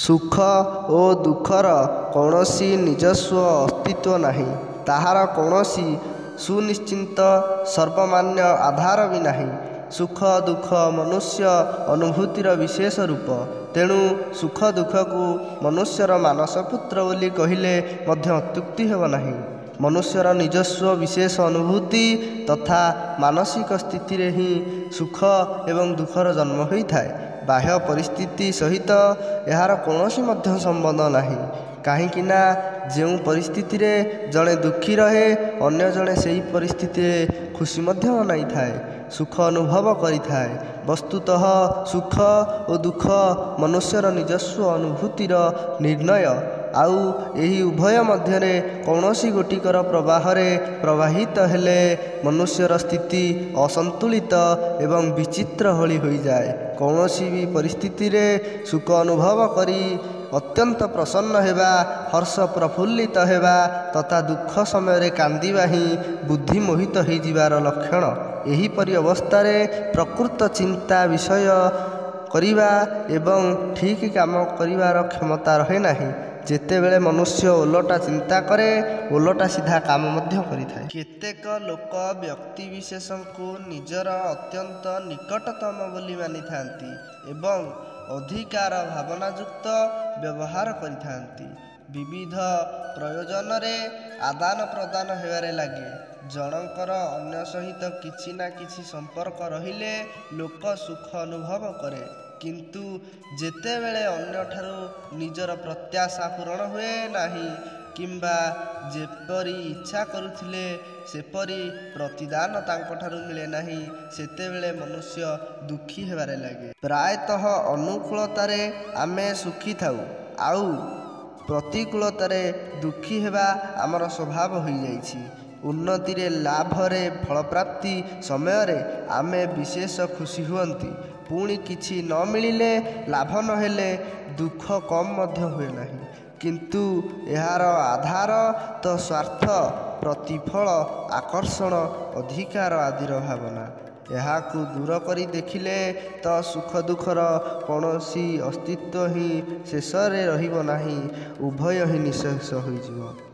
ସୁଖ ଓ ଦୁଃଖର କୌଣସି ନିଜସ୍ୱ ଅସ୍ତିତ୍ୱ ନାହିଁ। ତାହାର କୌଣସି ସୁନିଶ୍ଚିତ ସର୍ବମାନ୍ୟ ଆଧାର ବି ନାହିଁ। ସୁଖ ଦୁଃଖ ମନୁଷ୍ୟ ଅନୁଭୂତିର ବିଶେଷ ରୂପ। ତେଣୁ ସୁଖ ଦୁଃଖକୁ ମନୁଷ୍ୟର ମାନସପୁତ୍ର ବୋଲି କହିଲେ ମଧ୍ୟ ଅତ୍ୟୁକ୍ତି ହେବ ନାହିଁ। ମନୁଷ୍ୟର ନିଜସ୍ୱ ବିଶେଷ ଅନୁଭୂତି ତଥା ମାନସିକ ସ୍ଥିତିରେ ହିଁ ସୁଖ ଏବଂ ଦୁଃଖର ଜନ୍ମ ହୋଇଥାଏ। ବାହ୍ୟ ପରିସ୍ଥିତି ସହିତ ଏହାର କୌଣସି ମଧ୍ୟ ସମ୍ବନ୍ଧ ନାହିଁ। କାହିଁକି ନା ଯେଉଁ ପରିସ୍ଥିତିରେ ଜଣେ ଦୁଃଖୀ ରହେ, ଅନ୍ୟ ଜଣେ ସେହି ପରିସ୍ଥିତିରେ ଖୁସି ମଧ୍ୟ ମନାଇଥାଏ, ସୁଖ ଅନୁଭବ କରିଥାଏ। ବସ୍ତୁତଃ ସୁଖ ଓ ଦୁଃଖ ମନୁଷ୍ୟର ନିଜସ୍ୱ ଅନୁଭୂତିର ନିର୍ଣ୍ଣୟ। ଆଉ ଏହି ଉଭୟ ମଧ୍ୟରେ କୌଣସି ଗୋଟିକର ପ୍ରବାହରେ ପ୍ରବାହିତ ହେଲେ ମନୁଷ୍ୟର ସ୍ଥିତି ଅସନ୍ତୁଳିତ ଏବଂ ବିଚିତ୍ର ଭଳି ହୋଇଯାଏ। କୌଣସି ବି ପରିସ୍ଥିତିରେ ସୁଖ ଅନୁଭବ କରି ଅତ୍ୟନ୍ତ ପ୍ରସନ୍ନ ହେବା, ହର୍ଷ ପ୍ରଫୁଲ୍ଲିତ ହେବା ତଥା ଦୁଃଖ ସମୟରେ କାନ୍ଦିବା ହିଁ ବୁଦ୍ଧି ମୋହିତ ହୋଇଯିବାର ଲକ୍ଷଣ। ଏହିପରି ଅବସ୍ଥାରେ ପ୍ରକୃତ ଚିନ୍ତା ବିଷୟ କରିବା ଏବଂ ଠିକ୍ କାମ କରିବାର କ୍ଷମତା ରହେ ନାହିଁ। ଯେତେବେଳେ ମନୁଷ୍ୟ ଓଲଟା ଚିନ୍ତା କରେ, ଓଲଟା ସିଧା କାମ ମଧ୍ୟ କରିଥାଏ। କେତେକ ଲୋକ ବ୍ୟକ୍ତିବିଶେଷଙ୍କୁ ନିଜର ଅତ୍ୟନ୍ତ ନିକଟତମ ବୋଲି ମାନିଥାନ୍ତି ଏବଂ ଅଧିକାର ଭାବନାଯୁକ୍ତ ବ୍ୟବହାର କରିଥାନ୍ତି। ବିବିଧ ପ୍ରୟୋଜନରେ ଆଦାନ ପ୍ରଦାନ ହେବାରେ ଲାଗେ। ଜଣଙ୍କର ଅନ୍ୟ ସହିତ କିଛି ନା କିଛି ସମ୍ପର୍କ ରହିଲେ ଲୋକ ସୁଖ ଅନୁଭବ କରେ। କିନ୍ତୁ ଯେତେବେଳେ ଅନ୍ୟଠାରୁ ନିଜର ପ୍ରତ୍ୟାଶା ପୂରଣ ହୁଏ ନାହିଁ କିମ୍ବା ଯେପରି ଇଚ୍ଛା କରୁଥିଲେ ସେପରି ପ୍ରତିଦାନ ତାଙ୍କଠାରୁ ମିଳେ ନାହିଁ, ସେତେବେଳେ ମନୁଷ୍ୟ ଦୁଃଖୀ ହେବାରେ ଲାଗେ। ପ୍ରାୟତଃ ଅନୁକୂଳତାରେ ଆମେ ସୁଖୀ ଥାଉ, ଆଉ ପ୍ରତିକୂଳତାରେ ଦୁଃଖୀ ହେବା ଆମର ସ୍ୱଭାବ ହୋଇଯାଇଛି। ଉନ୍ନତିରେ, ଲାଭରେ, ଫଳପ୍ରାପ୍ତି ସମୟରେ ଆମେ ବିଶେଷ ଖୁସି ହୁଅନ୍ତି। ପୁଣି କିଛି ନ ମିଳିଲେ, ଲାଭ ନହେଲେ ଦୁଃଖ କମ୍ ମଧ୍ୟ ହୁଏ ନାହିଁ। କିନ୍ତୁ ଏହାର ଆଧାର ତ ସ୍ୱାର୍ଥ, ପ୍ରତିଫଳ, ଆକର୍ଷଣ, ଅଧିକାର ଆଦିର ଭାବନା। ଏହାକୁ ଦୂର କରି ଦେଖିଲେ ତ ସୁଖ ଦୁଃଖର କୌଣସି ଅସ୍ତିତ୍ୱ ହିଁ ଶେଷରେ ରହିବ ନାହିଁ, ଉଭୟ ହିଁ ନିଃଶେଷ ହୋଇଯିବ।